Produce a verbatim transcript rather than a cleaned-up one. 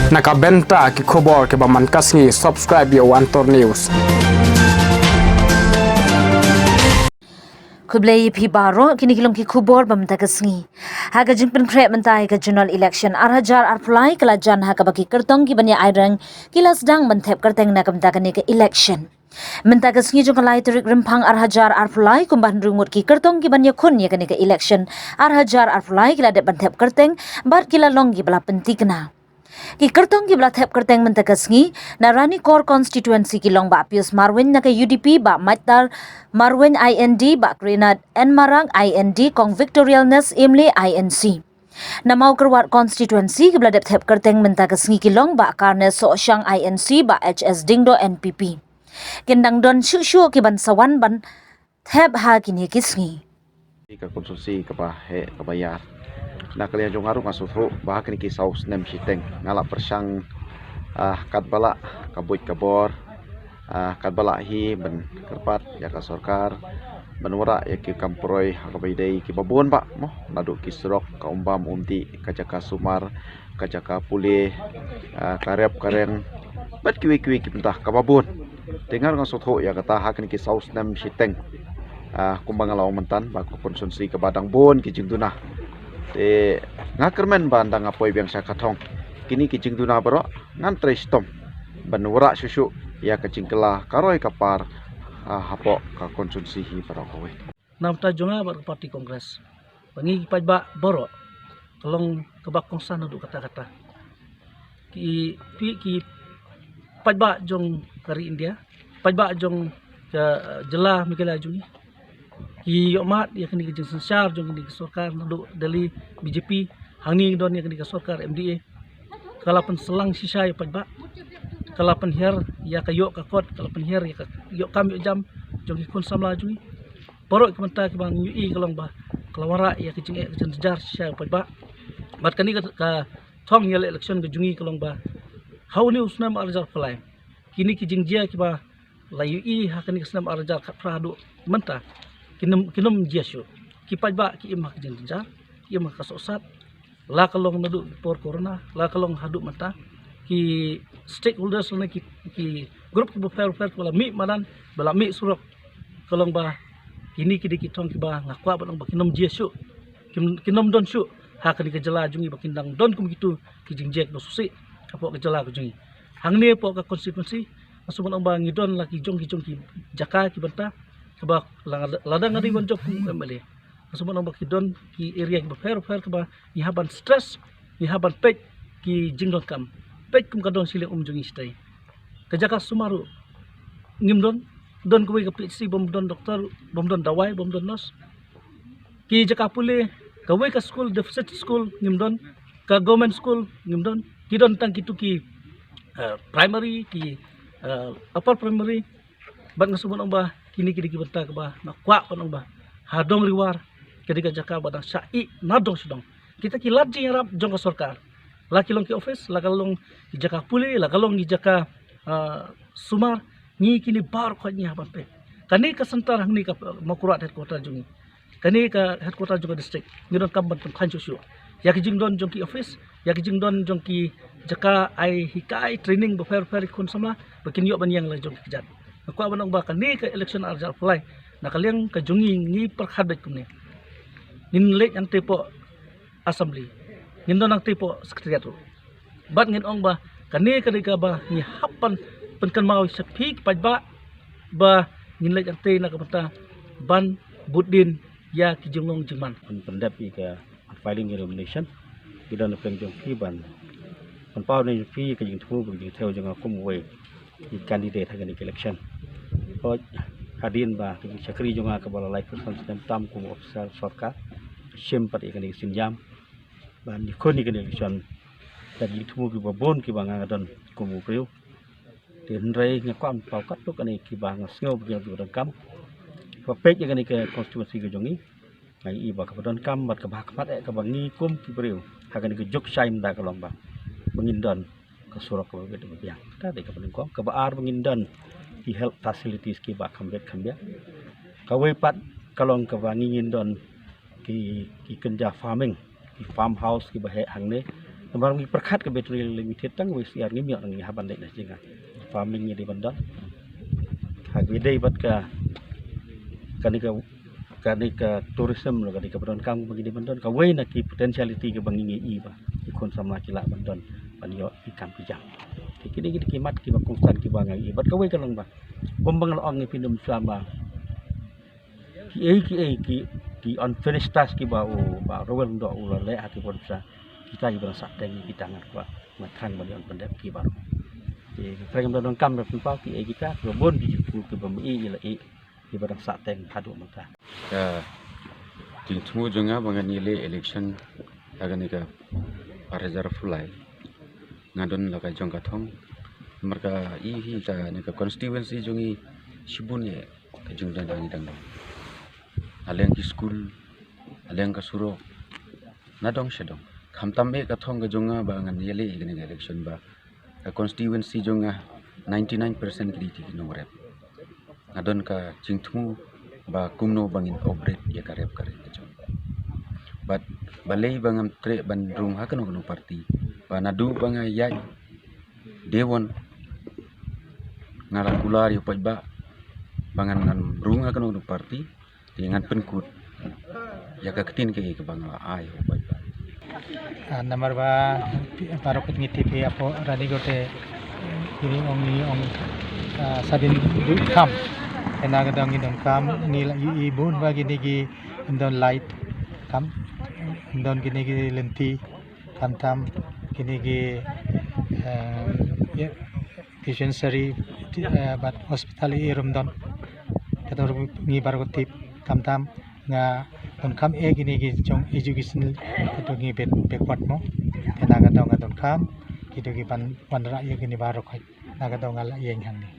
Na ka bynta ki khubor kiba man ka sngi, subscribe ïa u Antor News. Khublei ïa phi baroh, kine ki long ki khubor ba mynta ka sngi. Ha ka jingpynkhreh mynta ïa ka general election ar hajar arphew lai ka la jan ha kaba ki kyrtong kiban ïa aireng ki la sdang ban thep kyrteng na ka bynta kane ka election. Mynta ka sngi jong ka lai tarik Rymphang ar hajar arphew lai, kumba hynriew ngut ki kyrtong kiban ïakhun ïa kane ka election ar hajar arphew lai ki la dep ban thep kyrteng bad ki la long kiba la pynthikna. Ki kyrtong kiba la thep kyrteng mynta ka sngi na Ranikor constituency ki long Bah Pius Marwein na ka U D P, Bah Maitar Marwein I N D, Bah Grenard N Marak I N D, Kong Victorialness Imli I N C. Na Mawkyrwat constituency kiba la dep thep kyrteng mynta ka sngi ki long Bah Karne Sohshang I N C, Bah H S Dingdo N P P. Kin dang don shuh shuh kiban sa wan ban thep ha kine ki sngi. Ka konstituensi kaba heh kaba ïar. Na ka liang jong nga ruh nga sngewthuh ba ha kine ki saw snem shiteng nga la pyrshang, ah, katba lah ka buit ka bor, ah, katba lah hi ban kyrpad ïa ka sorkar ban wanrah ïa ki kam pyroi ha kaba ïadei kiba bun bah mo, naduh ki surok, ka umbam umdih, ka jaka sumar, ka jaka pule, ah, ka rep ka reng bad kiwei kiwei ki bynta kaba bun. Te nga ruh nga sngewthuh ïa kata ha kine ki saw snem shiteng, ah, kumba nga la ong mynta ba ka konstituensi kaba dang bun ki jingduna. Te nga kyrmen ba ynda nga poi biang sha ka thong, kine ki jingduna baroh ngan trei shitom ban wanrah shuh shuh ïa ka jingkylla ka roi ka par, ah, hapoh ka konstituensi hi baroh kawei. Na ka bynta jong nga bad ka party Congress, ba ngi ki paidbah baroh ka long kaba kongsan haduh katta katta. Ki, ki, ki paidbah jong ka ri India, paidbah jong ka, eh, jylla Meghalaya jong ngi, ki ïohmad ïa kane ka jingsynshar jong kane ka sorkar naduh Delhi B J P, hangne don ïa kane ka sorkar M D A. Ka la pynsalang shisha ïa u paidbah, ka la pynhiar ïa ka ïoh ka kot, ka la pynhiar ïa ka ïoh kam ïoh jam jong ki khun samla jong ngi. Baroh ki bynta kiba ngi ïohi ka long ba ka la wanrah ïa ka jingeh ka jingjynjar shisha ïa u paidbah. Bad kane ka, ka thong ïaleh election ka jong ngi ka long ba ha une u snem ar hajar arphew lai, kine ki jingjia kiba la ïohi ha kane ka snem ar hajar khatphra haduh mynta, kin ym, kin ym jia shuh. Ki paidbah ki im ha ka jingjynjar, ki im ha ka sohsat, la ka long naduh por corona, la ka long haduh mynta. Ki stakeholders lane ki, ki group kiba pher pher kiba la mih madan, ba la mih surok, ka long ba kine ki dei ki thong kiba nga kwah ban ong ba kin ym jia shuh, kin, kin ym don shuh ha kane ka jylla jong ngi, ba kin dang don kum kito ki jingjia kiba sngewsih hapoh ka jylla ka jong ngi. Hangne hapoh ka constituency, nga sngewbha ban ong ba ngi don la ki jong ki jong ki jaka ki bynta kiba la, lada nga dei ban jop kum M L A, nga sngewbha ban ong ba ki don ki area kiba pher pher kiba ngi hap ban stress, ngi hap ban peit ki jingdonkam, peit kum ka dong shiliang um jong ngi shatei. Ka jaka sumar ruh ngim don, don kawei ka P H C bym don doktor, bym don dawai, bym don nurse. Ki jaka pule, kawei ka school, deficit school ngim don, ka government school ngim don. Ki don tang kito ki, eh, primary, ki, eh, upper primary. Bad nga sngewbha ban ong ba kine ki dei ki bynta kiba nga kwah ban ong ba ha Dong Riwar ka dei ka jaka ba dang shah ih na dong sha dong. Kita ki lad jingïarap jong ka sorkar, la ki long ki office, la ka long ki jaka pule, la ka long ki jaka, ah, sumar, ngi kine baroh khoit ngi hap ban peit. Kane ka center hangne ka Mawkyrwat headquarter jong ngi. Kane ka headquarter jong ka district, ngi donkam ban pynkheiñ shuh shuh ïa ki jingdon jong ki office, ïa ki jingdon jong ki jaka ai hikai training bapher bapher ïa ki khun samla ba kin ïoh ban ïeng la jong ki kjat. Nga kwah ban ong ba kane ka election ar hajar arphew lai, na ka liang ka jong ngi, ngi pyrkhat beit kumne. Ngin leit hangtei hapoh Assembly, ngin don hangtei hapoh Secretariat ruh. Bad ngin ong ba kane ka dei kaba ngi hap ban pynkynmaw sha phi ki paidbah ba ngin leit hangtei na ka bynta ban bud dien ïa ki jinglong jingman. Ban pyndep ïa ka filing ïa nomination, ki don na pdeng jong phi ban pynpaw na phi ka jingthmu bad ka jingthew jong nga kum uwei i candidate ha kane ka election. Hooid, hadien ba ka jingshakri jong nga kaba la laiphew san snem tam kum u officer sorkar, shim pat ïa kane ka synjam ban ïakhun ïa kane ka election. Ka jingthmu kiba bun kiba nga nga don kum u briew. Te hynrei nga kwah ban paw katto katne kiba nga sngew ba ki long kiba donkam. Kiba peit ïa kane ka constituency ka jong ngi, nga ïohi ba kaba donkam bad kaba hakhmat eh kaba ngi kum ki briew ha kane ka juk shai mynta ka long ba ba ngin don ka surok kaba bit kaba biang. Kata dei kaba nyngkong. Kaba ar, ba ngin don ki health facilities kiba kham bit kham biang. Kawei pat ka long kaba ngi ngin don ki, ki kynja farming, ki farmhouse kiba heh hangne. Namar ngi pyrkhat ka Battery Limited tang wei syiar ngi miak ngi ha ban dei na jinga farming ngi dei ban don. Ha ngi dei bad ka kane ka kane ka tourism lo kane ka ba don kam ba ngi dei ban don ka wei na ki potentiality ka ba ngi ngi i ba ki khun samla ki lah ban don ban ïoh ki kam ki jam. Ki kine ki ki mat ki ba kongsan ki ba ngi i bad ka wei ka long ba kum ba ngi la ong ngi pynum sa ba ki ei ki ei ki ki unfinished task ki ba u ba Rowel Lyngdoh u la leh ha ki bun sa kita ki ba sa teng kita ngat ba ngat khang ba ni on pendek ki ba ki kren ba don kam ba pynpaw ki ei kita ki ba bun ki ki ba mi i la i ki ba dang sa teng haduh mynta. Ka jingthmu jong nga ba ngan ïaleh election ha kane ka ar hajar phew lai nga don la ka jong ka thong. Namar ka i hi ka ne ka constituency jong i shibun ïa ka jingdon hangi dang dang. Aleng ki school, aleng ka surok, na dong sha dong. Khamtam eh ka thong ka jong nga ba ngan ïaleh ïa kane ka election ba ka constituency jong nga ninety nine percent ki dei ki nongrep. Nga don ka jingthmu ba kumno ba ngin operate ïa ka rep ka rep ka jong. Bad balei ba ngam treh ban rung ha kano kano party ba naduh ba nga ïaid dewon nga la kular ïa u paidbah ba ngan ngan rung ha kano kano party. Te ngan pynkut ïa ka ktien kaei kaba nga la ai ha u paidbah. Ah, namar ba baroh ngi tip ïa phi hapoh Ranikor te ngi ong ngi ong, ah, sa dei duh kam. Te na ka daw ngi donkam ngi la ïohi bun ba kine ki don light kam, don kine ki lynti, khamtam kine ki, eh, ïa, dispensary, eh, bad hospital i rum don. Kato ruh ngi baroh tip, khamtam nga donkam eh kine ki jong education, kato ngi backward mo. Te na kato nga donkam kito ki ban wanrah ïa kine baroh, na kato nga la ïeng hangne.